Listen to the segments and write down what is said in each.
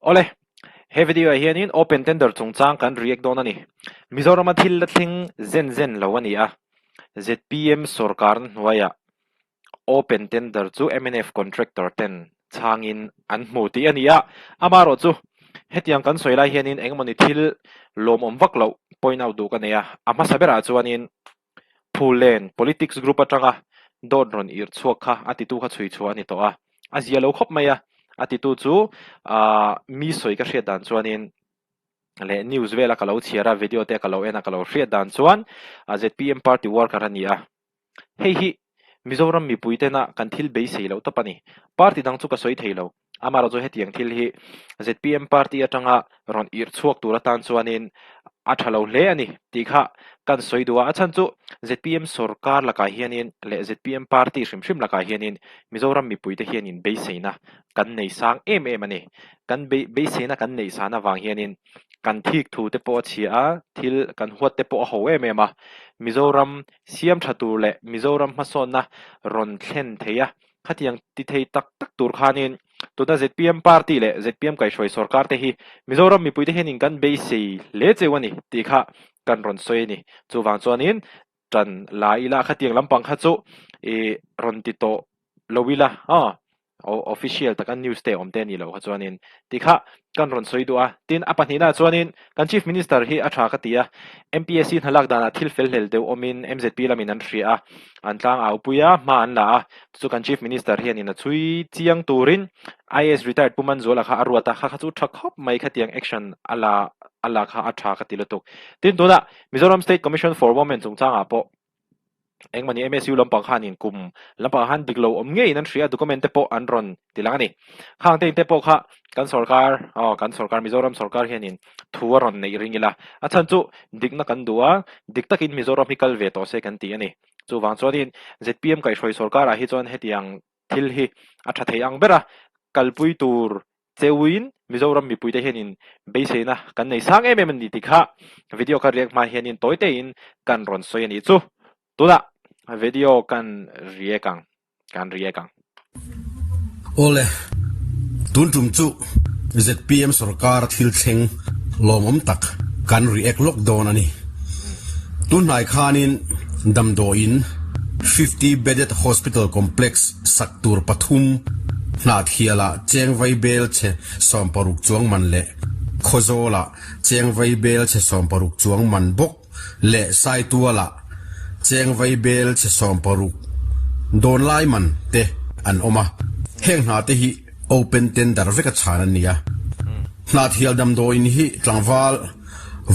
Awle, he video ah hianin open tender chungchang kan react dawn a ni. Mizorama thil la thleng zen zen lo a ni a, zpm sawrkarna hnuaiah open tender chu mnf contractor ten chhangin an hmu tih a ni a, amaherawh chu hetiang kan sawi lai hianin engemawni thil lawmawm vak loh point out duh ka nei a, a hmasa berah chuanin Phulen politics group atanga dawt rawn irh chhuak kha a titu kha chhui chhuah a ni tawh a, a zia lo khawp mai a, a titu chu aah mi sawi ka hriat dan chuanin leh news vela ka lo chhiar a, video te ka lo en a ka lo hriat dan chuan zpm party worker a ni a, hei hi Mizoram mipui tena kan thil beisei loh tawp a ni. Party dang chu ka sawi thei lo. Amaherawh chu hetiang thil hi zpm party atanga rawn irh chhuak tur atan chuanin a tha lo hle a ni tih kha kan sawi duh a. A chhan chu zpm sorkar lakah hianin leh zpm party hrim hrim lakah hianin Mizoram mipuite hianin beiseina kan nei sang em em a ni. Kan beiseina kan neih san avang hianin kan thik thu te pawh a chhia a, thil kan huat te pawh a ho em em a. Mizoram siam tha tur leh Mizoram hmasawnna rawn thlen thei a, khatiang ti thei tak tak tur khanin tuna zpm party leh zpm kaihhruai sorkar te hi Mizoram mipuite hianin kan beisei hle cheu a ni tih kha kan rawn sawi a ni. Chuvang chuanin tan la ila khatiang lampang kha chu ih rawn ti tawh lo ila aw. Official taka news te awm te a ni lo kha chuanin ti kha kan rawn sawi duh a. Tin, a pahnihna chuanin kan Chief Minister hi a tha ka ti a, MPSC hna lak danah thil fel hlel deuh awmin MZP lamin an hria a, an tlang au pui a, hma an la a, chu kan Chief Minister hianin a chhui chiang turin IAS retired Pu Manzuala kha a ruat a, kha kha chu tha khawp mai khatiang action a la a la kha a tha ka ti lutuk. Tin, tunah Mizoram State Commission for Women chungchangah pawh Engmahni MSU lampang khanin kum lampangah khan dik lo awm ngeiin an hria a, document te pawh an rawn ti lang a ni. Khang te te pawh kha kan sorkar, aw kan sorkar Mizoram sorkar hianin thu a rawn neih ring ila, a chhan chu dikna kan duh a, dik takin Mizoram hi kal ve tawh se kan ti a ni. Chuvang chuanin zpm kaihhruai sorkarah hi chuan hetiang thil hi a tha thei ang ber a, kalpui tur Cheuin Mizoram mipuite hianin beiseina kan nei sang em em a ni tih kha video ka react hma hianin tawi tein kan rawn sawi a nih chu. Tunah video kan react ang, kan react ang. Awle, tun tum chu zpm sorkar thil thleng lawmawm tak kan react lawk dawn a ni. Tun hnai khanin damdawiin 50 bedded hospital complex sak tur pathum, Hnahthialah chengvai bel chhe 60 chuang man leh Khawzawlah chengvai bel chhe 60 chuang man bawk leh Saitualah chengvai bel chhe 60 dawn lai man te an awm a, heng hna te hi open tender veka chhan an ni a. Hnahthial damdawiin hi tlangval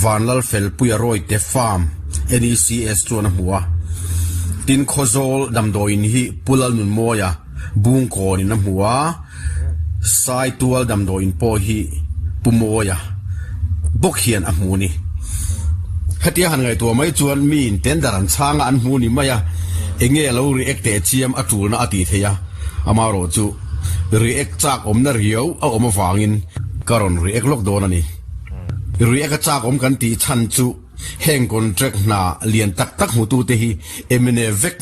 Vanlalfelpuia Rawite Farm, NECS, chuan a hmu a. Tin, Khawzawl damdawiin hi Pu Lalnunmawia Bungkawnin a hmu a, Saitual damdawiin pawh hi Pu Mawia bawk hian a hmu a ni. Hetia han ngaihtuah mai chuan miin tender an chhang a an hmu ni mai a, enge a lo react teh chiam a tulna a tih theih a, amaherawh chu react chak awmna riau a awm avangin ka rawn react lawk dawn a ni. React a chak awm kan tih chhan chu heng contract hna lian tak tak hmutute hi mnf vek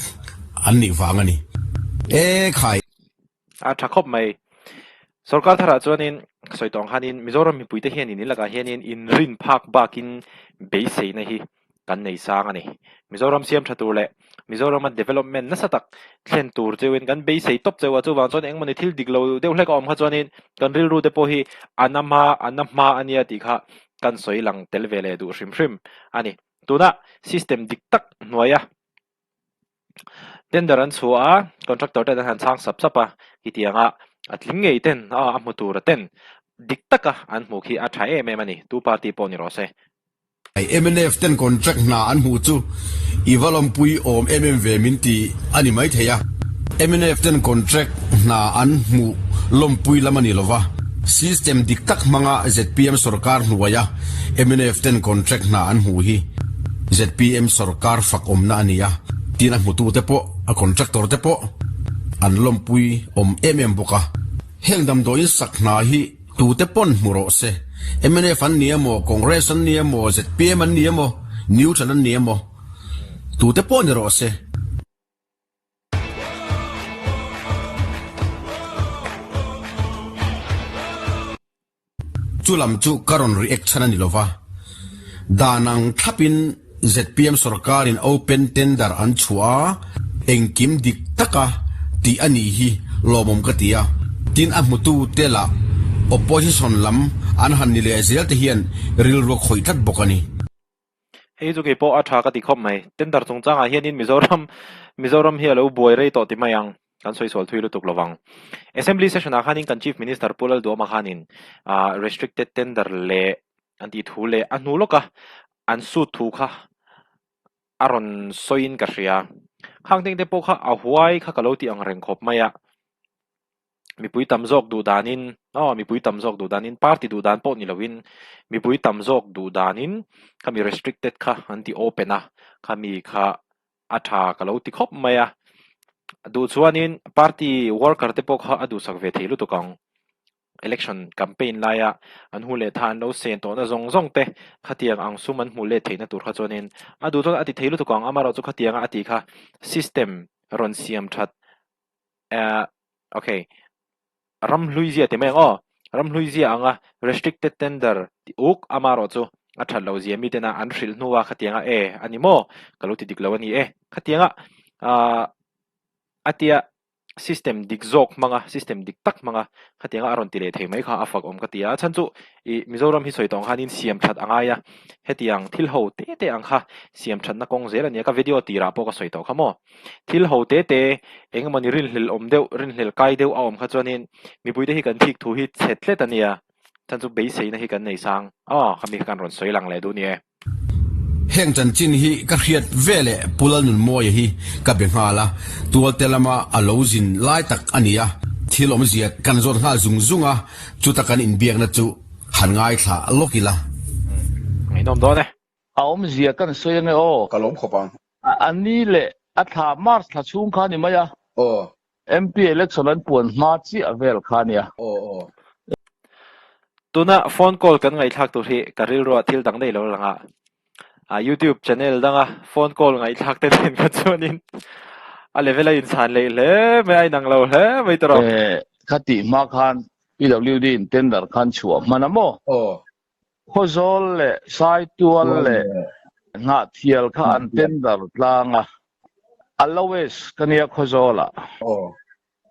an nih vang a ni. E khai! A tha khawp mai. Sorkar tharah chuanin sawi tawng khanin Mizoram mipuite hianin in lakah hianin inrin phak bakin beiseina hi kan nei sang a ni. Mizoram siam tha tur leh Mizorama development nasa tak thlen tur cheuhin kan beisei tawp cheu a, chuvang chuan engmawni thil dik lo deuh hlek a awm kha chuanin kan rilru te pawh hi a na hma a na hma a nia tih kha kan sawi lang tel ve leh duh hrim hrim a ni. Tuna system dik tak hnuaia tender an chhuah a, contractor ten an han chhang sap sap a, hetianga a tling ngei ten a a hmu tura ten dik taka an hmuh khi a tha em em a ni, tu party pawh ni rawh se. Mnf ten contract hna an hmuh chu i va lawmpui awm em em ve min ti a ni mai thei a. Mnf ten contract hna an hmuh lawmpui lam a ni lova, system dik tak hmanga zpm sorkar hnuaia mnf ten contract hna an hmuh hi zpm sorkar fak awmna a ni a, tin a hmutute pawh a contractor te pawh an lawmpui awm em em bawk a. Heng damdawiin sak hna hi Tute pawn hmu rawh se. Mnf an ni emaw, Congress an ni emaw, zpm an ni emaw, Neutral an ni emaw, tute pawh ni rawh se. Chu lam chu ka rawn react chhan a ni lova. Dan ang thlapin zpm sorkarin open tender an chhuah a, engkim dik taka tih a nih hi lawmawm ka ti a. Tin, a hmutu te lah opposition lam an han ni leh zel te hian rilru a khawih tlat bawk a ni. Hei chu kei pawh a tha ka ti khawp mai. Tender chungchangah hianin Mizoram Mizoram hi a lo buai rei tawh ti mai ang. Kan sawi sual thui lutuk lovang. Assembly session ah khanin kan Chief Minister Pu Lalduama khanin ah restricted tender leh an tih thu leh a hnu lawka an suit thu kha a rawn sawiin ka hria. Khang teng te pawh kha a huai kha ka lo ti ang reng khawp mai a. Mipui tam zawk duh danin aw mipui tam zawk duh danin party duh dan pawh ni loin mipui tam zawk duh danin khami restricted kha an ti open a khami kha a tha ka lo ti khawp mai a duh chuanin party worker te pawh kha a duhsak ve thei lutuk ang election campaign laia an hu leh tha an lo sen tawhna zawng zawng te khatiang ang sum an hmuh let theihna tur kha chuanin a duh chuan a ti thei lutuk ang amaherawhchu khatianga a tih kha system rawn siam that eh okay ramhlui zia ti mai ang aw ramhlui zia anga restricted tender ti uk amaherawh chu a that loh zia miten a an hrilh hnu a khatianga e a ni maw ka lo ti dik lo a ni e khatianga ah a tia system dik zawk hmanga system dik tak hmanga khatianga a rawn ti leh thei mai kha a fak awm ka ti a a chhan chu ih Mizoram hi sawi tawh ang khanin siam that a ngai a hetiang thil ho te te ang kha siam thatna kawng zel a ni a ka video tirah pawh ka sawi tawh kha maw. Thil ho te te eng emawni rinhlelh awm deuh, rinhlelh kai deuh a awm kha chuanin mipuite hi kan thik thu hi chhe tlet a nia. Chhan chu beiseina hi kan nei sang. Aw, khami kha kan rawn sawi lang leh duh ni e. Heng chanchin hi ka hriat ve leh Pu Lalnunmawia hi ka be nghal a, tualte lama a lo zin lai tak a ni a, thil awmzia kan zawt nghal zung zung a, chuta kan inbiakna chu han ngaithla lawk ila. Ngaihnawm dawn e. A awmzia kan sawi ange aw. Ka lawm khawp ang. A ni leh a thla March thla chhung kha ni mai a. Aw. MP election an puan hma chiah vel kha nia. Aw aw. Tuna phone call kan ngaihthlak tur hi ka rilruah thil dang daih lo lang a. A YouTube channel danga phone call ngaihthlak te nen kha chuanin a level a inchhan leh hle mai a inang lo hle mai tawh rawh. Eh, kha tih hma khan PWD in tender khan chhuah hman a maw? Aw. Khawzawl leh Saitual leh Hnahthial kha an tender tlang a, a lowest ka nia Khawzawlah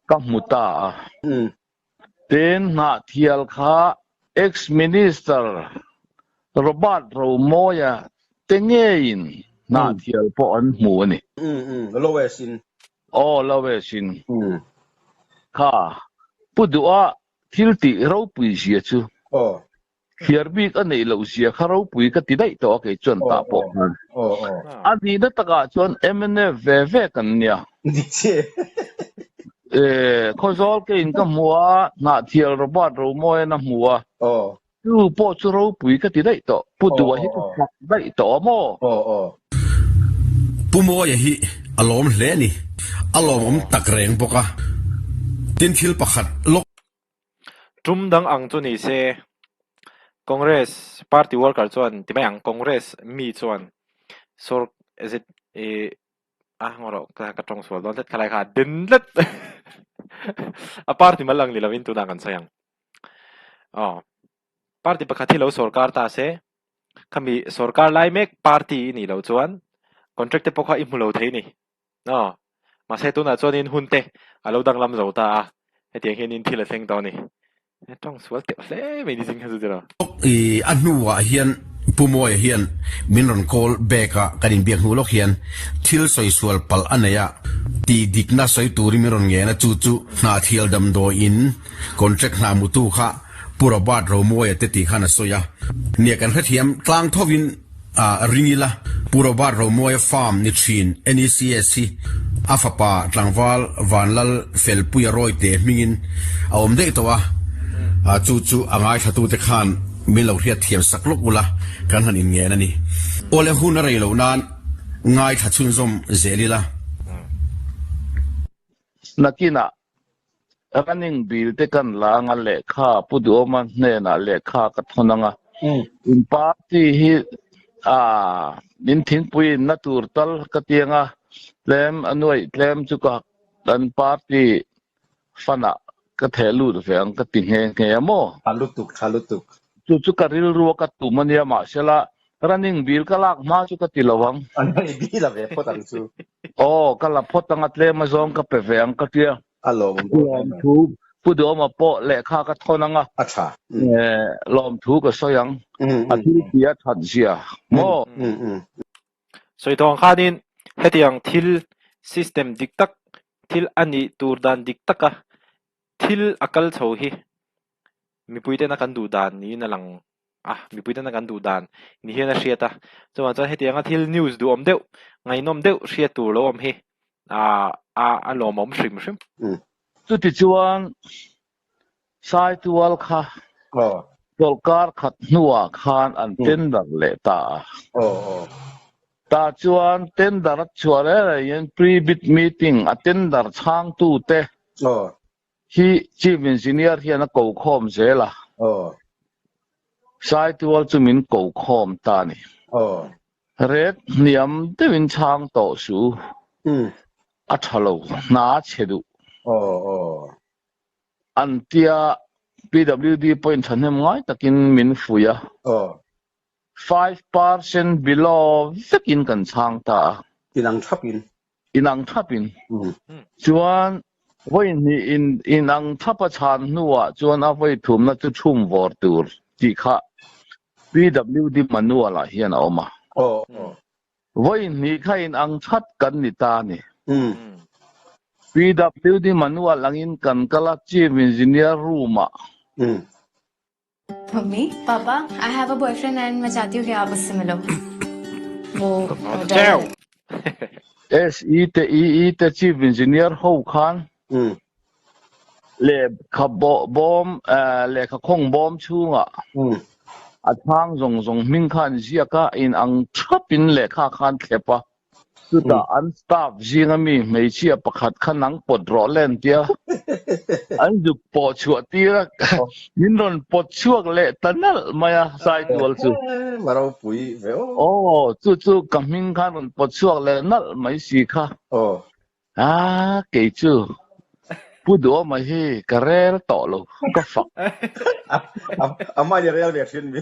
ka hmu ta a. Tin, Hnahthial kha ex-minister Robert Romawia te ngeiin Hnahthial pawh an hmu a ni. Lowest in. Aw, lowest in. Kha, Pu Duha Thil tih ropui zia chu thliar bik a neih loh zia kha ropui ka ti daih tawh a kei chuan tah pawh khan. A nihna takah chuan mnf ve ve kan nia. Khawzawl keiin ka hmu a, Hnahthial Robert Romawian a hmu a. Chu pawh chu ropui ka ti daih tawh. Pu Dua hi ka fak daih tawh a maw? Pu Mawia hi a lawm hle a ni. A lawmawm tak reng bawk a. Tin thil pakhat lawk. Tum dang ang chu ni se, Congress party worker chuan ti mai ang, Congress mi chuan sawr zet i a ngaw rawh ka ka tawng sual dawn tlat khalai kha a den tlat a party mal ang ni lovin tunah kan sawi ang. Aw party pakhat hi lo sawrkar ta se khami sawrkar lai mek party i nih loh chuan contract te pawh kha i hmu lo thei a ni aw mahse tunah chuanin hun te a lo danglam zo ta a hetiang hianin thil a thleng tawh a ni. Tawng sual teuh hle mai ni zing kha chu tiraw. I a hnuah hian Pu Mawia hian min rawn call back a, kan inbiak hnu lawk hian thil sawi sual palh a nei a, tih dikna sawi turin min rawn ngen a, chu chu Hnahthial damdawiin contract hna hmutu kha Pu Robert Romawia te tih khan a sawi a. Nia kan hrethiam tlang thovin A ring ila, Pu Robert Romawia farm ni thin NECS hi a fapa tlangval Vanlal Felpuia Rawite hmingin a awm daih tawh a, chu chu a ngaithlatute khan min lo hriat thiam sak lawk ula kan han inngen a ni. Awle hun a rei loh nan ngaithla chhunzawm zel ila. Nakinah Running bill te kan la anga lehkha Pu Duhawma hnenah lehkha ka thawn anga in party hi min thingpui in na tur tal ka ti anga tlem a nuaih tlem chu ka kan party fund ah ka theh lut ve ang ka ti nghe nghe a maw? Tha lutuk, tha lutuk. Chu chu ka rilru a ka tum a nia mahsela running bill ka lak hma chu ka ti lo ang. A nei bill a ve phawt ang chu. Aw ka la phawt ang a tlem a zawng ka pe ve ang ka tia. A lawmawm dawn hle mai. Lawmthu Pu Duhawma pawh lehkha ka thawn ang a. A tha. Lawmthu ka sawi ang. A thil ti a that zia maw? Sawi tawh ang khanin hetiang thil system dik tak thil a nih tur dan dik taka thil a kal chho hi mipui tena kan duh dan niin a lang a, mipui tena kan duh dan ni hian a hriat a. Chuvang chuan hetianga thil news duhawm deuh, ngaihnawm deuh hriat tur lo awm hi ah a lawmawm hrim hrim. Chutichuan Saitual kha chawlhkar khat hnuah khan an tender leh ta a. Tah chuan tender a chhuah reng rengin pre-bid meeting a tender chhangtute hi Chief Engineer hian a ko khawm zel a. Saitual chu min ko khawm ta a ni. Ret hniam deuhin chhang tawh suh. A tha lo, hna a chhe duh. An tia PWD pawhin thahnem ngai takin min fuih a. 5% below vekin kan chhang ta a. Inang thapin. Inang thapin. Chuan vawi hnih in inang thapa chhan hnuah chuan a vawi thumna chu chhum vawr tur tih kha PWD manual ah hian a awm a. Vawi hnih kha in ang that kan ni ta a ni. PWD manual angin kan kal a Chief Engineer room ah. Mummy, papa, I have a boyfriend and main chahti hu ki aap usse milo. Wo driver hai. SE te EE te Chief Engineer ho khan lehkha bawm lehkha khawng bawm chhungah a chhang zawng zawng hming kha an ziak a, in ang thapin lehkha kha an thlep a. Chutah an staff zinga mi hmeichhia pakhat kha nang pawt rawh le an tia. An zuk pawh chhuah tir a, min rawn pawt chhuak leh ta nalh mai a Saitual chu. Aw, chu chu ka hming khan rawn pawt chhuak leh nalh mai si kha. A, kei chu Pu Duhawma hi ka rel tawh lo, ka fak. A mahni rel ve thin mi.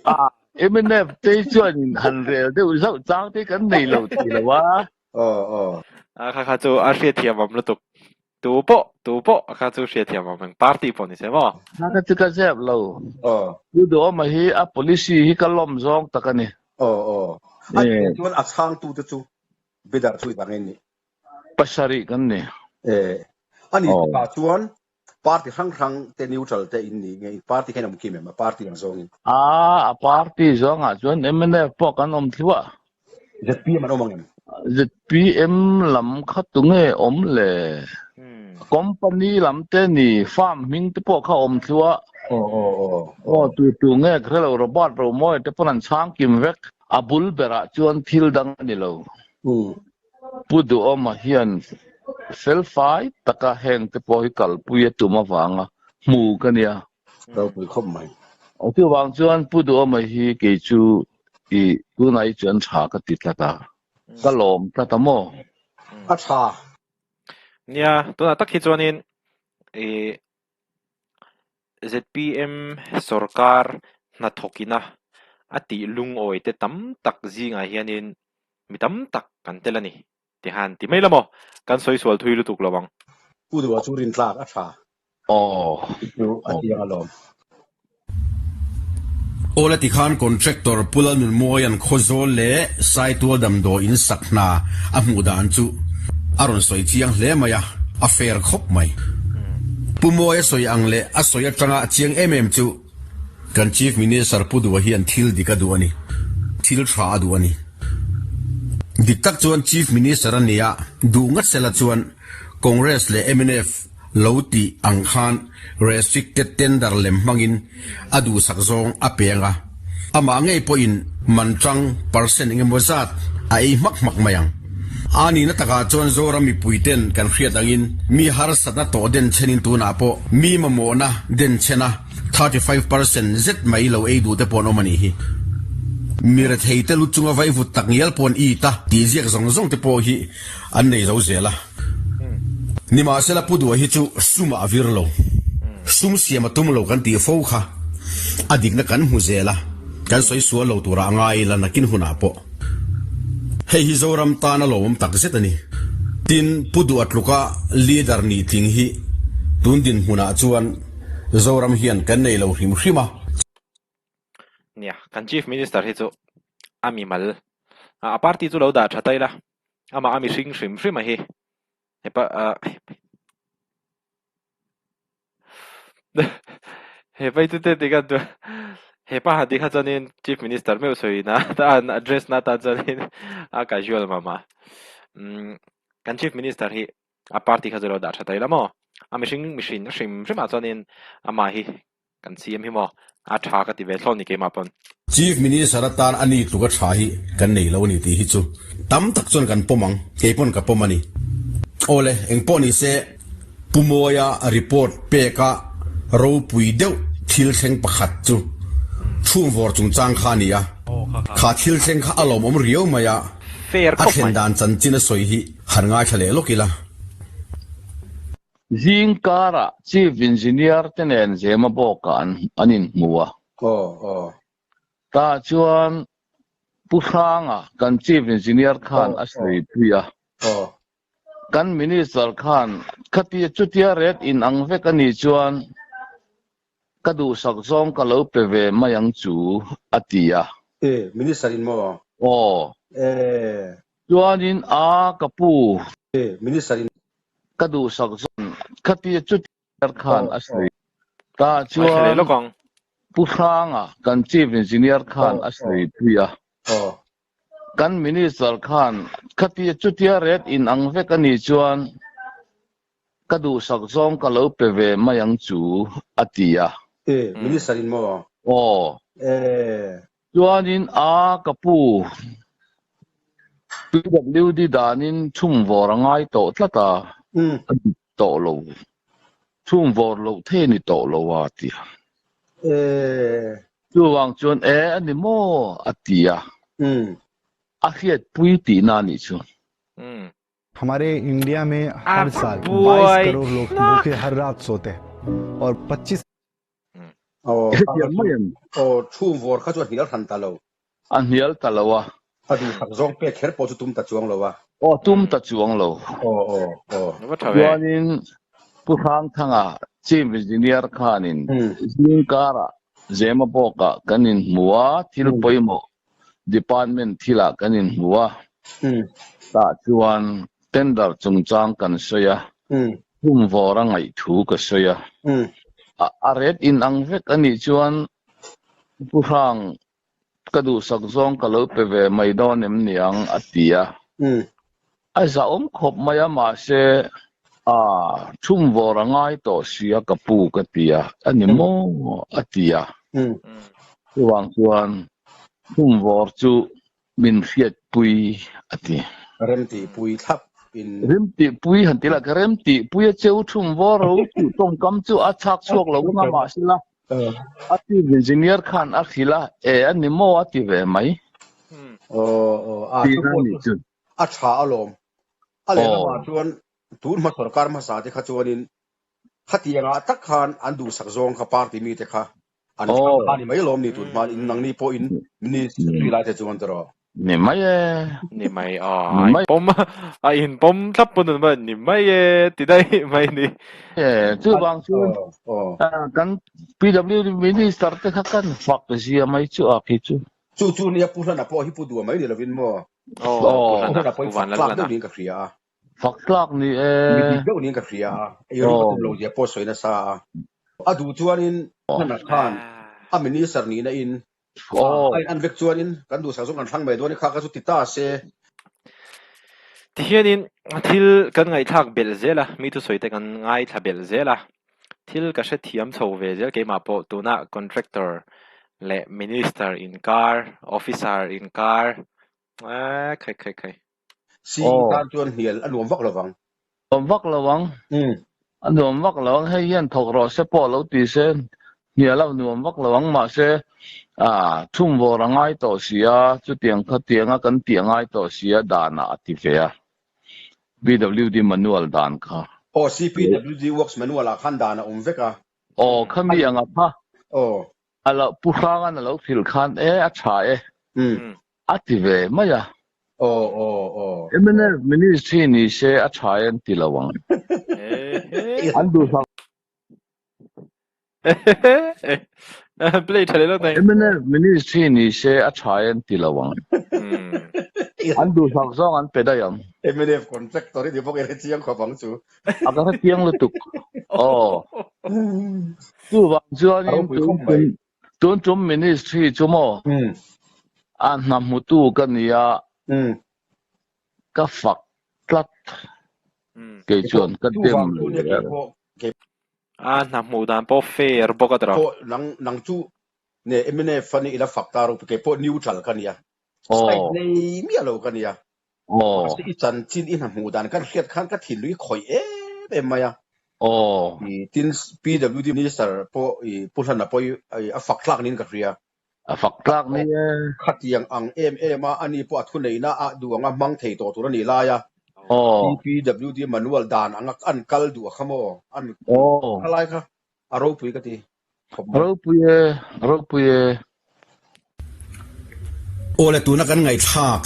A, mnf te chuan in han rel deuh zauh chang te kan nei lo ti lo a. Aw, aw. A kha kha chu a hriatthiam awm lutuk. Tu pawh, tu pawh a kha chu hriatthiam awm eng party pawh ni se maw? Kha kha chu ka zep lo. Aw. Pu Duhawma hi a policy hi ka lawm zawng tak a ni. Aw, aw. A chuan a chhangtute chu Bidar chu i dang in nih. Pasarih kan ni. Eh, a ni takah chuan party hrang hrang te neutral te in ni nge in party kha in awm kim em a party ang zawngin? A, a party zawngah chuan mnf pawh kan awm thluah. ZPM an awm ang em? ZPM lam kha tunge awm le? Company lam te ni, farm hming te pawh kha awm thluah. Aw aw aw. Aw tu tu nge ka hre lo Robert Romawia te pawn an chhang kim vek. A bul berah chuan thil dang a ni lo. Pu Duhawma hian felfai taka heng te pawh hi kalpui a tum avanga hmu ka nia. Ropui khawp mai. Chuvang chuan Pu Duhawma hi kei chu i tunah hi chuan tha ka ti tlat a, ka lawm tlat a maw? A tha. Nia, tunah tak hi chuanin i ZPM sorkar hnathawkina a tih lungawi te tam tak zingah hianin mi tam tak kan tel a ni ti han ti mai la maw? Kan sawi sual thui lutuk lo ang. Pu Duha chu rintlak a tha. Aw. Chu a chiang alawm. Awla tikhan contractor Pu Lalnunmawia'n Khawzawl leh Saitual damdawi in sak hna a hmuh dan chu a rawn sawi chiang hle mai a, a fair khawp mai. Pu Mawia sawi ang leh a sawi atanga chiang em em chu kan Chief Minister Pu Duha hian thil dik a duh a ni, thil tha a duh a ni. Dik tak chuan Chief Minister a nia, duh ngat sela chuan Congress leh mnf lo tih ang khan restricted tender lem hmangin a duhsak zawng a pe ang a, amah ngei pawhin man tang percent engemaw zat a ei hmak hmak mai ang. A nihna takah chuan Zoram mipuiten kan hriat angin mi harsatna tawh denchhenin tunah pawh mi mamawhna denchhena 35% zet mai lo ei duhte pawh an awm a nih hi. Mi retheite lu chunga vaivut tak ngial pawh an it a tih ziak zawng zawng te pawh hi An nei zo zel a. Nimahsela Pu Duha hi chu sumah a vir lo. Sum siam a tum lo kan tih fo kha. A dikna kan hmu zel a, kan sawi sual lo turah a ngai ila nakin hunah pawh. Hei hi Zoram tan a lawmawm tak zet a ni. Tin, Pu Duha tluka leader nih tling hi tun dinhmunah chuan Zoram hian kan nei lo hrim hrim a. Nia, kan Chief Minister hi chu a mimal, a party chu lo dah tha ta ila, amah a mihring hrim hrim a hi. Hepa ah Hepa hi chu te tikhan chuan hepa han tih kha chuanin Chief Minister meuh sawina atan address na atan chuanin a casual mah mah. Umm kan Chief Minister hi a party kha chu lo dah tha ta ila maw? A mihring mihrin hrim hrimah chuanin amah hi Kan CM hi maw? A tha ka ti ve thlawt ni keimah pawn. Chief Minister atan a ni tluk a tha hi kan nei lo a ni tih hi chu tam tak chuan kan pawm ang, kei pawn ka pawm a ni. Awle, eng pawh ni se Pu Mawia report peka ropui deuh thil thleng pakhat chu chhungvawr chungchang kha a ni a, kha thil thleng kha a lawmawm riau mai a, a thlen dan chanchin a sawi hi han ngaithla leh lawk ila. Zing karah Chief Engineer te nen Zema bawkah an an inhmu a. Aw aw. Tah chuan Pu Hranga kan Chief Engineer khan a sawi pui a. Aw. Kan Minister khan khatia chutia rate in ang vek a nih chuan ka duhsak zawng ka lo pe ve mai ang chu a ti a. E, Minister in maw? Aw. E. Chuanin a ka pu. E, Minister in. Ka duhsak zawng khatia chutia khan a sawi. Tah chuan Pu Hranga kan Chief Engineer khan a sawi pui a. Kan Minister khan khatia chutia rate in ang vek a nih chuan Ka duhsak zawng ka lo pe ve mai ang chu, a ti a. E, Minister in maw? Aw. E. Chuanin a, ka pu, PWD danin chhumvawr a ngai tawh tlat a, a dik tawh lo. Chhumvawr loh thei a ni tawh lo a, a ti a. E. Chuvang chuan e, a ni maw? a ti a. A hriatpui tihna a nih chu. Hamare India mein A har saal 22 buai crore log hlak. bhukhe har raat sote hain aur 25 Aw, Hetiang mai em? Aw, chhungvawr kha chu a hnial hran ta lo. A hnial ta lo a. A duhsak zawng pek kher pawh chu tum ta chuang lo a. Aw, tum ta chuang lo. Aw, aw, aw. A va tha ve. Chuanin Pu Hrangthanga, Chief Engineer khanin zingkarah Zemabawkah kan inhmu a, thil pawimawh Department thilah kan inhmu a, tah chuan tender chungchang kan sawi a, khumvawr a ngaih thu ka sawi a. A rate inang vek a nih chuan Pu Hrang ka duhsak zawng ka lo pe ve mai dawn em niang a ti a. A zahawm khawp mai a mahse a thumvawr a ngai tawh si a ka pu ka ti a, a ni maw a ti a. Chuvang chuan thumvawr chu min hriatpui a ti. Remtihpui thlap in. Remtihpui han ti la ka remtihpui a cheu thumvawr ro tih tawngkam chu a chhak chhuak lo anga mahsela a chief engineer khan a hrilh a, e a ni maw a ti ve mai. Aw aw a Tih a nih chu. A tha alawm. A lehlamah chuan tun hma sorkar hmasa te kha chuanin khatiangah tak khan an duhsak zawng kha party mite kha an thlang kha a ni mai alawm ni tun hma in nangni pawhin ministry lai te chuan tiraw. Ni mai e. Ni mai a, a inpawm a inpawm thlap pawn an va ni mai e ti daih mai ni. E chuvang chuan kan PWD minister te kha kan fak zia mai chu a khi chu. Chu chu nia Pu Hlana pawh hi Pu Dua mai ni lovin maw? Aw, Pu Hlana, Pu Vanlal Hlana. Pu Vanlal Hlana pawh hi fak tlak deuh niin ka hria a. Fak tlak ni e. Mi dik deuh niin ka hria a. Ei ru ka tum lo zia pawh sawi nasa a. A duh chuanin Hlana khan a minister nihna in a in an vek chuanin kan duhsak zawng kan thlang mai dawn i kha kha chu ti ta se. Tihianin thil kan ngaihthlak belh zel a, mi thusawi te kan ngaithla belh zel a. Thil ka hrethiam chho ve zel keimah pawh tuna contractor leh minister inkar, officer inkar, eeh khai khai khai. CE tan chuan hnial a nuam vak lovang. Nuam vak lovang. A nuam vak lo ang. Hei hian thawk rawh se pawh lo ti se hnial a nuam vak lo ang. Mahse thumvawr a ngai tawh si a, chutiang khatianga kan tih a ngai tawh si a danah a ti ve a. PWD manual dan kha. Aw CPWD works manual ah khan dan a awm vek a. Aw khami anga kha. Aw. A lo Pu Hranga'n a lo hrilh khan e a tha e a ti ve mai a. Aw aw aw. Mnf ministry ni se a tha e an ti lo ang. An duhsak. Play tha leh lawk mai. Mnf ministry ni se a tha e an ti lo ang. An duhsak zawng an pe daih ang. Mnf contractor i ni bawk e hrechiang khawp ang chu. A ka hrechiang lutuk. Aw. Chuvang chuanin tun tum tun tum ministry chu maw a hna hmutu ka nia ka fak tlat kei chuan ka dem lo ber. A hna hmuh dan pawh fair bawk a tawh. Pawh nang nang chu ne mnf a ni ila fak ta ropui kei pawh neutral ka nia side nei miah lo ka nia mahse i chanchin i hna hmuh dan kan hriat khan ka thinlung i khawih em em mai a tin PWD minister pawh i Pu Hlana pawh i a fak tlak niin ka hria. A fak tlak ni e. Khatiang ang em em a, ani pawh a thuneihna a duh anga hmang thei tawh tur a nih lai a. PWD manual dan anga an kal duh a kha maw? An kha lai kha a ropui ka ti khawp mai. Ropui e, ropui e. Aw le tuna kan ngaihthlak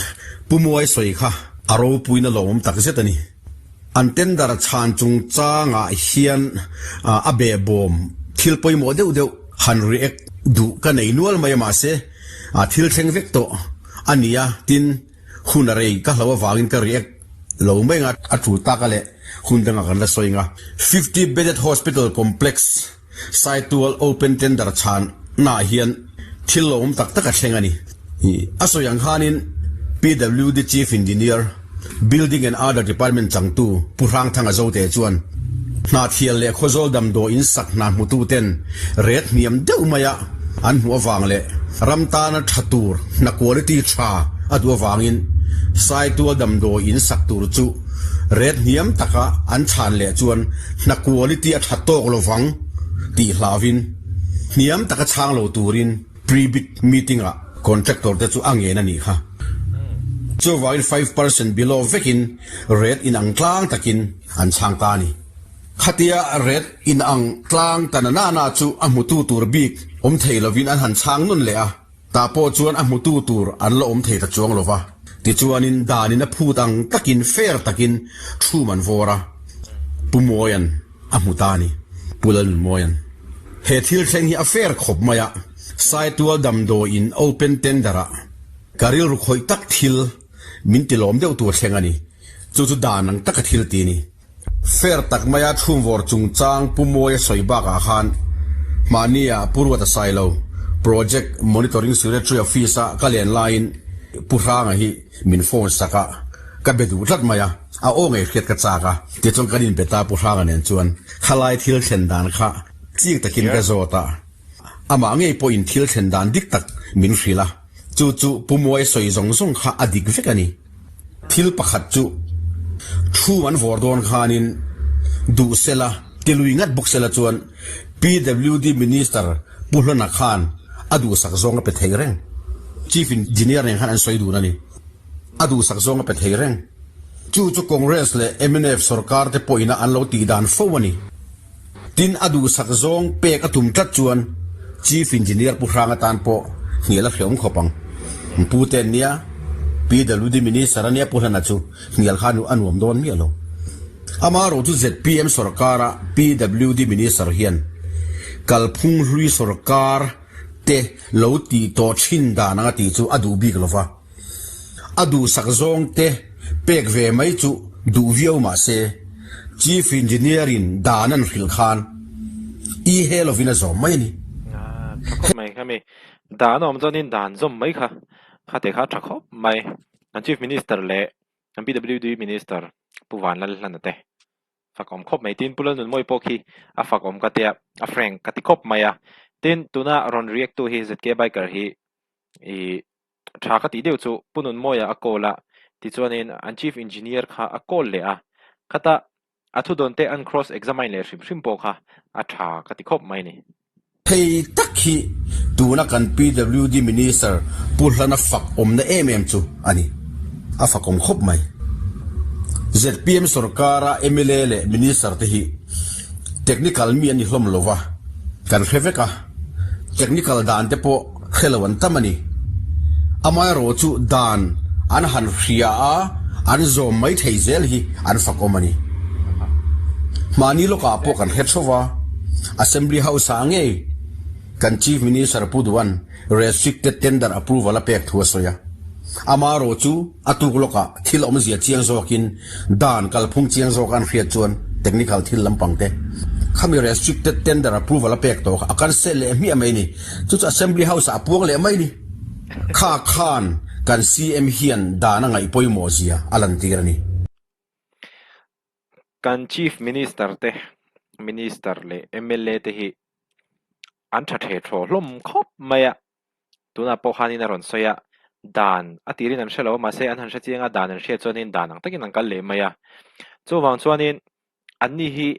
Pu Muai sawi kha a ropuina lawmawm tak zet a ni. An tender chhan chungchangah hian a behbawm thil pawimawh deuh deuh han react duh ka nei nual mai a mahse thil thleng vek tawh a ni a, tin hun a rei ka hlo avangin ka react lo mai ang a, a tul tak a leh hun dangah kan la sawi ang a. 50 Bedded Hospital Complex Saitual Open Tender chhan naah hian thil lo awm tak tak a thleng a ni. A sawi ang khanin PWD Chief Engineer, Building and Other Department changtu Pu Hrangthanga Zote chuan Hnahthial leh Khawzawl damdawi in sak hna hmututen ret hniam deuh maia an hmuh avang leh ram tana tha tur hna quality tha a duh avangin Saitual damdawi in sak tur chu ret hniam taka an chhan leh chuan hna quality a tha tawk lovang tih hlauvin hniam taka chhang lo turin pre-bid meeting-ah contractor te chu a ngen a nih kha. Chuvangin 5% below vekin rate inang tlang takin an chhang ta a ni. Khatia rate inang tlang ta na na na chu a hmutu tur bik awm thei lovin an han chhang nun leh a. Tah pawh chuan a hmutu tur an la awm thei ta chuang lo va. Tichuanin danin a phut ang takin fair takin thum an vawr a, Pu Mawia'n a hmu ta a ni. Pu Lalnunmawia'n he thil thleng hi a fair khawp mai a, Saitual damdawiin open tender ah ka rilru khawih tak thil min ti lawm deuh tur thleng a ni. Chu chu dan ang taka thil ti a ni. Fair tak maia chhungvawr chungchang Pu Mawia sawi bakah khan mahnia Pu Ruata Sailo Project Monitoring Secretary Office-a ka len laiin Pu Hranga hi min phone sak a, ka be duh tlat mai a, a aw ngei hriat ka chak a, tichuan kan inbe ta Pu Hranga nen chuan khalai thil thlen dan kha chik takin ka zawt a, amah ngei pawhin thil thlen dan dik tak min hrilh a, chu chu Pu Mawia sawi zawng zawng kha a dik vek a ni. Thil pakhat chu thu an vawr dawn khanin duh sela, tilui ngat bawk sela chuan PWD Minister Pu Hlana khan a duhsak zawng a pe thei reng. Chief Engineer nen khan an sawi dun a ni. A duhsak zawng a pe thei reng. Chu chu Congress leh mnf sorkar te pawhina an lo tih dan fo a ni. Tin, a duhsak zawng pek a tum tlat chuan Chief Engineer Pu Hrang atan pawh hnial a hreawm khawp ang. Pu te an nia, PWD Minister a nia Pu Hlana chu hnial kha a nuam dawn miah lo. Amaherawh chu zpm sorkara PWD Minister hian kalphung hlui sorkar te lo tih tawh thin dan anga tih chu a duh bik lo va. A duhsak zawng te pek ve mai chu duh viau mah se, Chief Engineer in dan an hrilh khan i he lovin a zawm mai a ni. Tha khawp mai khami dan a awm chuanin dan zawm mai kha kha te kha tha khawp mai. Kan Chief Minister leh kan PWD Minister Pu Vanlalhlana te fak awm khawp mai. Tin Pu Lalnunmawi pawh khi a fak awm ka tia a frank ka ti khawp mai a. Tin tuna rawn react tu hi ZK Biker hi ih Tha ka tih deuh chu Pu Nunmawia a call a, tichuanin an Chief Engineer kha a call leh a, khata a thudawn te an cross examine leh hrim hrim pawh kha a tha ka ti khawp mai ni. Hei tak hi tuna kan PWD Minister Pu Hlana fak awmna em em chu a ni. A fak awm khawp mai. Zpm sorkara mla leh Minister te hi technical mi an ni hlawm lova, kan hre vek a. Technical dan te pawh hre lo an tam a ni. Amaherawhchu dan an han hria a, an zawm mai thei zel hi an fakawm a ni. Mahni lawkah pawh kan hre theuh va, Assembly House-ah ngei kan Chief Minister Pu Duan Restricted Tender Approval a pek thu a sawi a. Amaherawhchu a tuk lawkah thil awmzia chiang zawkin dan kalphung chiang zawk an hriat chuan technical thil lampang te khami Restricted Tender Approval a pek tawh kha a cancel leh hmiah mai ni. Chu chu Assembly House ah a puang leh mai ni. Kha khan kan CM hian dan a ngaih pawimawh zia a lantir a ni. Kan Chief Minister te, Minister leh mla te hi an tha the thaw hlawm khawp mai a, tunah pawh khanin a rawn sawi a, dan a tirin an hre lo a, mahse an han hre chiang a, dan an hriat chuanin dan ang takin an kal leh mai a. Chuvang chuanin anni hi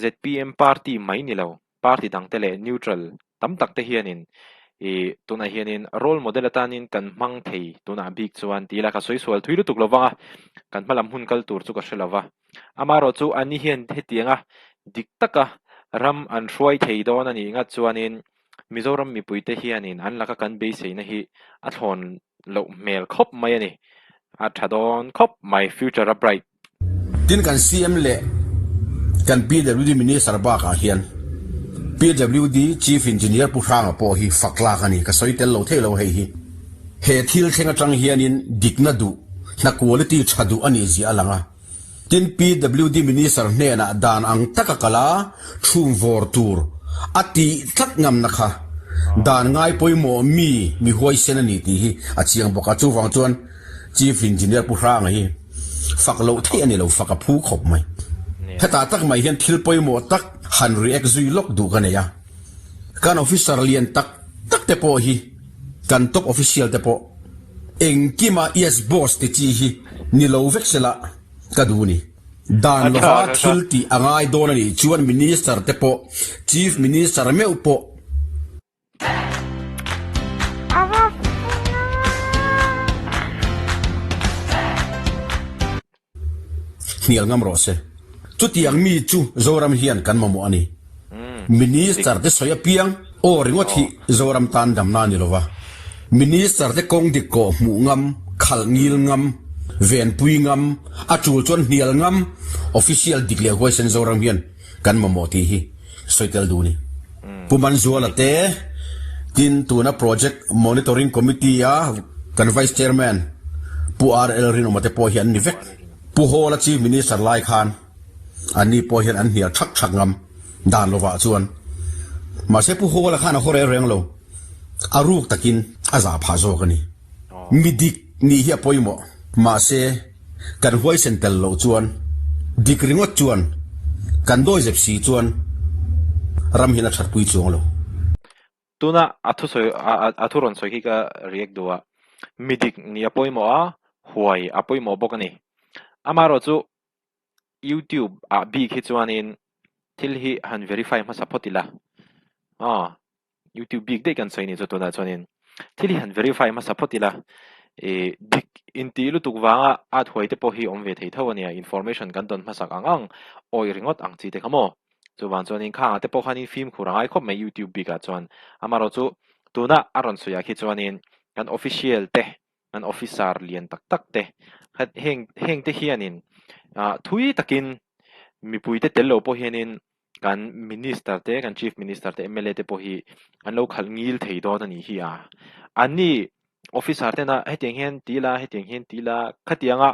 zpm party mai ni lo, party dangte leh neutral tam tak te hianin ih tunah hianin role model atanin kan hmang thei tunah bik chuan ti ila ka sawi sual thui lutuk lo vang a, kan hma lam hun kal tur chu ka hre lo va. Amaherawh chu anni hian hetianga dik taka ram an hruai thei dawn a nih ngat chuanin Mizoram mipuite hianin an laka kan beiseina hi a thlawn loh hmel khawp mai a ni. A tha dawn khawp mai future a bright. Tin kan CM leh kan PWD Minister bakah hian PWD Chief Engineer Pu Hranga pawh hi fak lak a ni. Ka sawi tel lo thei lo hei hi. He thil thleng atang hianin dikna duh, hna quality tha duh a nih zia a lang a. Tin PWD Minister hnenah dan ang taka kal a, chhum vawr tur a tih tlat ngamna kha dan ngai pawimawh mi mi huaisen a ni tih hi a chiang bawk a. Chuvang chuan Chief Engineer Pu Hranga hi fak loh theih a ni lo, fak a phu khawp mai. Hetah tak mai hian thil pawimawh tak han react zui lawk duh ka nei a. Kan officer lian tak tak te pawh hi kan top official te pawh engkima yes boss ti chi hi ni lo vek sela ka duh ni. Dan lova thil tih a ngai dawn a nih chuan minister te pawh chief minister meuh pawh Hnial ngam rawh se. Chutiang mi chu Zoram hian kan mamawh a ni. Minister te sawi apiang aw ringawt hi Zoram tan damna a ni lova. Minister te kawng dik kawh hmuh ngam, khalh ngil ngam, venpui ngam, a tul chuan hnial ngam official dik leh huaisen Zoram hian kan mamawh tih hi sawi tel duh a ni. Pu Manzuala te, tin tuna Project Monitoring Committee a kan Vice Chairman Pu RL Rinawma te pawh hi an ni vek. Pu Hawla Chief Minister lai khan anni pawh hian an hnial thak thak ngam dan lovah chuan. Mahse Pu Hawla khan a haw reng reng lo, a ruk takin a zah phah zawk a ni. Mi dik nih hi a pawimawh. Mahse, kan huaisen tel loh chuan, dik ringawt chuan, kan dawizep si chuan ram hian a thatpui chuang lo. Tuna a thusawi a thu rawn sawi khi ka react duh a, mi dik nih a pawimawh a, huai a pawimawh bawk a ni. Amaherawh chu YouTube ah bik hi chuanin thil hi han verify hmasa phawt ila aw. YouTube bik daih kan sawi ni chu tunah chuanin thil hi han verify hmasa phawt ila ih dik intih lutuk vanga at huai te pawh hi awm ve thei tho ania information kan dawn hmasak ang ang awih ringawt ang chi te kha maw chuvang chuanin khangah te pawh khanin fimkhur a ngai khawp mai YouTube bikah chuan amaherawh chu tuna a rawn sawi ah khi chuanin kan official te kan officer lian tak tak te heng heng te hianin ah thui takin mipui te tel lo pawh hianin kan minister te kan chief minister te mla te pawh hi an lo khalh ngil thei dawn a nih hi a anni officer tena hetiang hian ti ila hetiang hian ti ila khatianga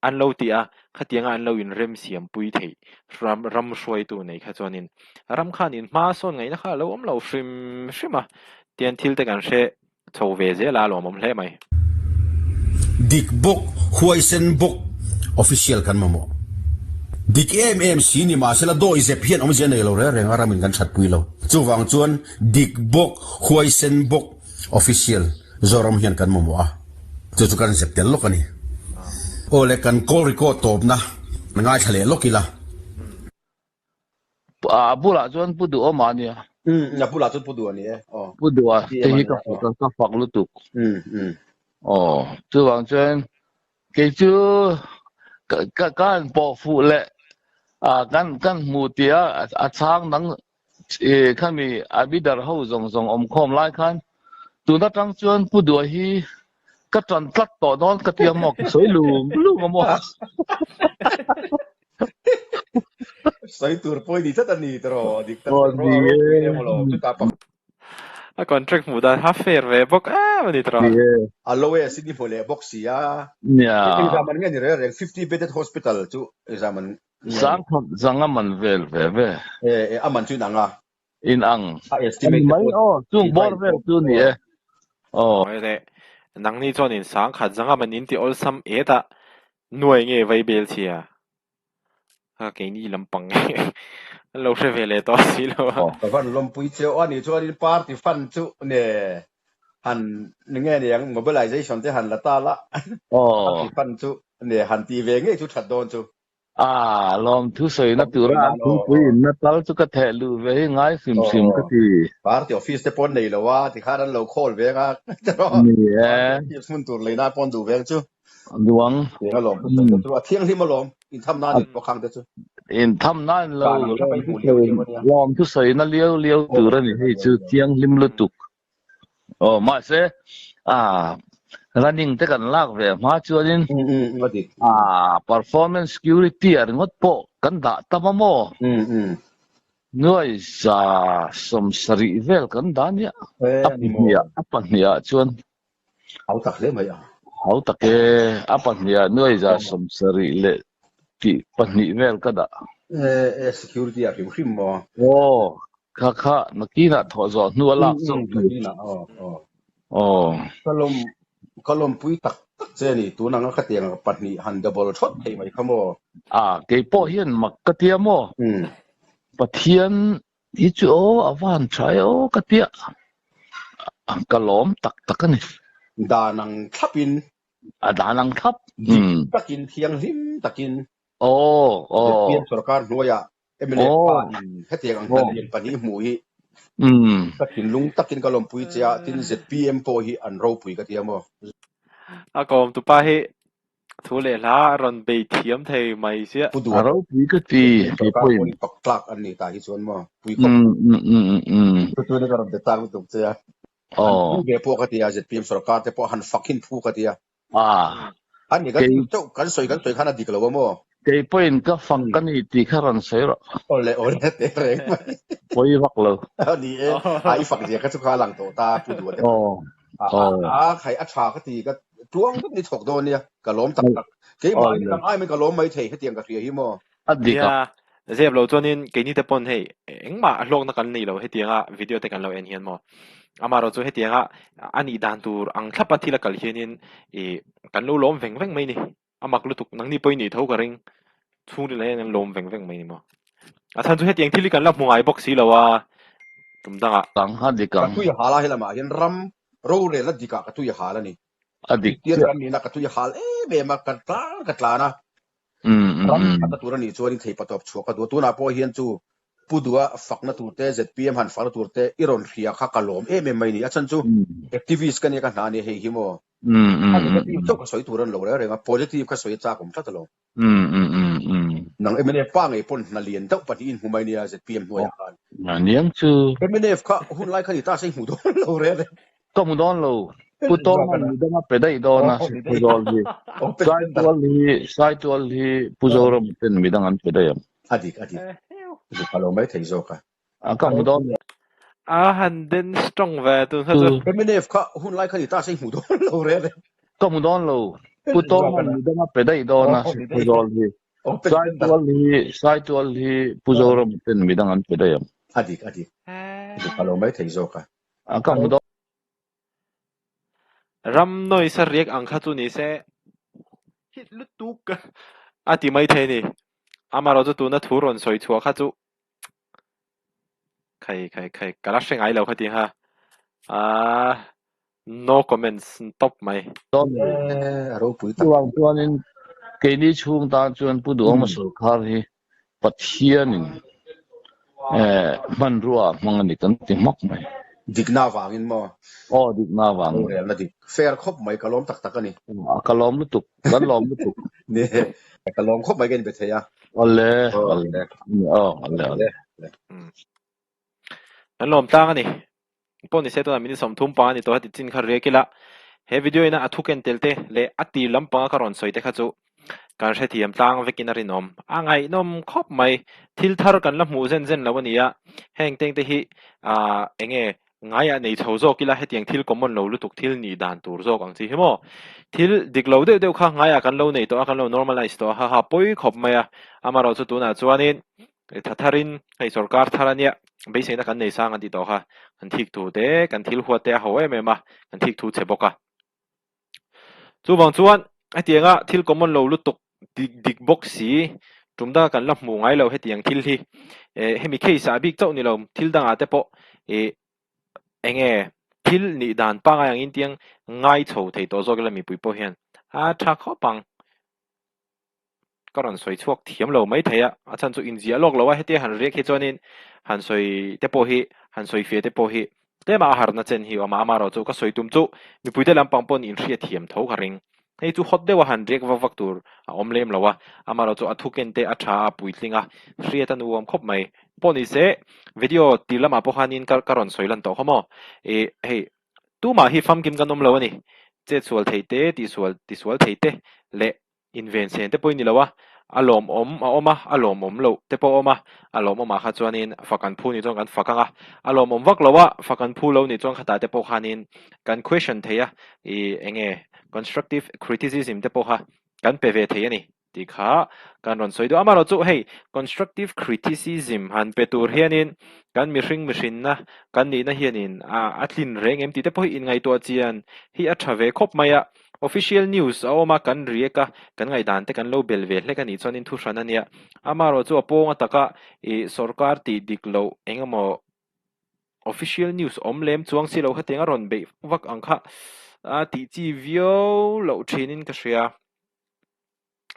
an lo ti a khatianga an lo inrem siam pui theih ram ram hruaitu nei kha chuanin ram khanin hma sawn ngaihna kha a lo awm lo hrim hrim a tian thil te kan hre Chho ve zel a lawmawm hle mai. Dik bawk, huaisen bawk official kan mamawh. Dik em em si ni mahsela dawi zep hian awmzia nei lo reng reng a ramin kan thatpui lo. Chuvang chuan dik bawk, huaisen bawk official Zoram hian kan mamawh a, chu chu kan zep tel lawk a ni. Aw le kan call record tawpna ngaithla leh lawk ila. A bulah chuan Pu Duhawma a nia. Umm a bulah chuan Pu Duh a ni e. Aw. Pu Duha te hi ka fak ka fak lutuk. Umm umm. Aw chuvang chuan kei chu ka ka han pawh fuh leh a kan kan hmu tia a chhang dang. Khami a bidder ho zawng zawng awm khawm lai khan tun atang chuan Pu Dua hi ka tan tlat tawh dawn ka tia maw ka sawi lum lum a maw. Sawi tur pawh i ni tlat a ni tiraw dik tak chuan ro a ropui em alawm chutah pakhat A contract hmuh dan kha fair ve bawk em a ni tiraw. A lowest in i hmu leh bawk si a. Exam an nge ni reng reng 50 bedded hospital chu exam an Zangkhat zang a man vel ve ve. E, a man chu in ang a. In ang. A estimate te pawh. Aw, chung bawr vel chu ni e. Aw. Ngawi leh, nangni chuan in sangkhat zang a man in ti awlsam et a, nuai nge vai bel chhia? A keini lampang nge an lo hre ve leh tawh si lo a. Ka van lawmpui che aw, ani chuan in party fund chu ne han nge niang mobilization te han la ta la, party fund chu ne han ti ve ngei chu that dawn chu. A, lawmthu sawina tura an thingpui inna tal chu ka theh luh ve hi ngai hrim hrim ka ti. Party office te pawn nei lo a, tikhan an lo call ve anga tiraw? Ni e. Party office hmun tur leina pawn duh ve ang chu. Duang. Tiang alawm thu sawi te chu a thianghlim alawm, intham nan in pawh khang te chu. Intham nan lo, lawmthu sawina liau liau tur a ni hei chu thianghlim lutuk. Aw mahse a running te kan lak ve hma chuanin a performance security a ringawt pawh kan dah tam a maw? Nuai za 70 vel kan dah nia a pahnih a pahnih ah chuan Hau tak hle mai a. Hau tak e a pahnih ah nuai za 70 leh tih pahnih vel ka dah. E security ah hrim hrim maw? Aw Kha kha nakinah thawh zawh hnu a lak zawk tur. Nakinah aw aw. Aw. Ka lawm ka lawmpui tak tak che a ni tun anga khatiang pahnih han double thawt thei mai kha maw. A kei pawh hian mak ka tia maw. Pathian hi chu aw a van tha e aw ka tia. Ka lawm tak tak a ni. Dan ang thlapin. A dan ang thlap. Dik takin thianghlim takin. Aw aw. Zephyr sorkar hnuaiah MLA pa in hetiang ang hna lian pahnih hmuh hi ka thinlung takin ka lawmpui che a, tin zpm pawh hi an ropui ka ti a maw. A kawm tupa hi thu leh hla a rawn bei thiam thei mai chiah. Pu Duha A ropui ka ti zpm sorkar pawh hi pak tlak an ni tah hi chuan maw pui khawp. Chu chuan ka rawn be tak lutuk che a. An phu ve pawh ka ti a, zpm sorkar te pawh han fak hin phu ka ti a. A. A negative chauh kan sawi kan sawi khan a dik lo a maw? Kei pawhin ka fak ka ni tih kha rawn sawi rawh. Awle awle teh reng mai. Pawi vak lo. A ni e, a i fak zia kha chu kha a lang tawh ta Pu Duha te pawh. A khai a tha ka ti ka tuang vek ni chhawk dawn nia ka lawm tak tak. Keimah hi dang aiin ka lawm mai thei hetiang ka hria hi maw? A dik a. Nia, zep lo chuanin keini te pawn hei engmah a hlawkna kan nei lo hetianga video te kan lo en hian maw. Amaherawh chu hetianga a nih dan tur ang thlapa thil a kal hianin ih kan lo lawm veng veng mai ni. A mak lutuk nangni pawhin nih tho ka ring. Chhungril ah hian kan lawm veng veng mai ni maw. A chhan chu hetiang thil hi kan la hmu ngai bawk si lo a tum dangah. Kang a dik Ka ang. tui hal a helamah hian ram rorelna dikah ka tui hal a ni. A dik Kristian chiah. kan nihna ka tui hal em em a, ka tlan ka tlan a. Ram thatna tur a nih chuan in thei patawp chhuah ka duh a, tunah pawh hian chu Pu Duha fakna tur te, zpm han fakna tur te i rawn hria kha ka lawm em em mai ni. A chhan chu activist ka nia ka hna a nia hei hi maw. A negative chauh ka sawi tur a ni lo reng reng a, positive ka sawi a chak awm tlat alawm. Nang mnf pa ngei pawn hna lian deuh pahnih in hmu mai nia zpm hnuaiah khan. Aniang chu. Mnf kha hun lai kha ni ta se i hmu dawn lo reng reng. Ka hmu dawn lo. Pu Tawma midang a pe daih dawn a, Pu Zawl hi. Saitual hi, Saitual hi Pu Zorama ten midang an pe daih ang. A dik, a dik. Zuk a lo mai thei zawk a. A ka hmu dawn lo. A han den strong ve tun kha chu. Mnf kha hun lai kha ni ta se i hmu dawn lo reng reng. Ka hmu dawn lo. Pu Tawma midang a pe daih dawn a, Pu Zawl hi. Saitual hi, Saitual hi Pu Zorama ten midang an pe daih ang. A dik, a dik. Zuk a lo mai thei zawk a. A ka hmu dawn. Ram noise a riak ang kha chu ni se hit lutuk a ti mai thei a ni. Amaherawhchu tuna thu rawn sawi chhuah kha chu khai khai khai ka la hre ngai lo kha ti kha aaa no comments tawp mai. A ropui tak. Chuvang chuanin keini chhung tan chuan Pu Duhawma sawrkar hi Pathianin hmanrua a hmang a ni kan ti hmak mai. Dikna avangin maw? Aw, dikna avangin. Rorelna dik. Fair khawp mai, ka lawm tak tak a ni. Ka lawm lutuk, kan lawm lutuk. Ni, ka lawm khawp mai ka inbe thei a. Awle, awle, aw, awle, awle. Kan lawm tlang a ni. Pawh ni se tunah minute 30 panga ni tawh heti chin kha riak ila he video ina a thu ken tel te leh a tir lampanga ka rawn sawi te kha chu kan hrethiam tlang vekin a rinawm. A ngaihnawm khawp mai. Thil thar kan la hmuh zen zen lo a ni a, heng teng te hi aah eng nge ngaiah nei chho zawk ila hetiang thil common lo lutuk thil nih dan tur zawk ang chi hi maw. Thil dik lo deuh deuh kha ngaiah kan lo nei tawh a, kan lo normalize tawh a, haha pawi khawp mai a. Amaherawhchu tunah chuanin Tha tharin hei sorkar thar a nia, beiseina kan nei sang an tih tawh kha, kan thik thu te, kan thil huat te a ho em em a, kan thik thu chhe bawk a. Chuvang chuan hetianga thil common lo lutuk dik dik bawk si, tum danga kan la hmuh ngai lo hetiang thil hi, eh hemi case ah bik chauh ni lo thil dangah te pawh ih eng nge thil nih dan pangngai angin tiang ngai chho thei tawh zawk ila mipui pawh hian a tha khawp ang. Ka rawn sawi chhuak thiam lo mai thei a, a chhan chu inziah lawk lo a, hetia han riak hi chuanin han sawi te pawh hi, han sawi fia te pawh hi tlema a harna chen hi a awm a, amaherawh chu ka sawi tum chu mipuite lampang pawhin inhriat thiam tho ka ring. Hei chu hawt deuha han riak vak vak tur a awm lem lo a, amaherawh chu a thuken te a tha a puitling a, hriat a nuam khawp mai. Pawh ni se, video tir lamah pawh khanin ka ka rawn sawi lan tawh kha maw? Ih hei tumah hi famkim kan awm lo a ni, chetsual thei te, tihsual tisual thei te leh Inven sen te pawh i ni lo a, a lawmawm a awm a, a lawmawm loh te pawh a awm a, a lawmawmah kha chuanin fak an phu nih chuan kan fak ang a, a lawmawm vak lo a, fak an phu lo nih chuan khatah te pawh khanin kan question thei a, ih eng nge constructive criticism te pawh kha kan pe ve thei a ni tih kha kan rawn sawi duh a, amaherawhchu hei constructive criticism han pe tur hianin kan mihring mihrinna kan nihna hianin a tlin reng em tih te pawh hi inngaihtuah chian hi a tha ve khawp mai a. Official news a awm a, kan react a, kan ngaihdan te kan lo bel ve hlek a nih chuanin thu hran a nia. Amaherawh chu a pawng a taka ih sorkar tih dik loh eng emaw official news awm lem chuang si lo khatiang a rawn beih vak ang kha a tih chi viau loh thinin ka hria.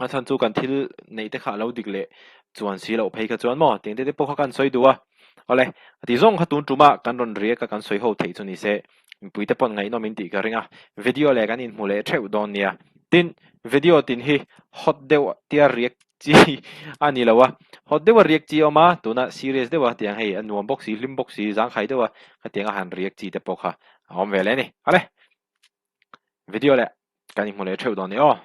A chhan chu kan thil neih te kha a lo dik leh chuan si loh phei kha chuan maw tiang te te pawh kha kan sawi duh a. Awle, a ti zawng kha tun tuma kan rawn riak a kan sawi ho theih chu ni se, mipui te pawn ngaihnawm in tih ka ring a, video leh kan inhmu leh theuh dawn nia. Tin, video tin hi hot deuh tia riak chi a ni lo a, hot deuha riak chi a awm a, tuna serious deuha tiang hei a nuam bawk si, hlim bawk si, zangkhai deuha khatianga han riak chi te pawh kha a awm ve leh a ni. Awle, video leh kan inhmu leh theuh dawn nia aw.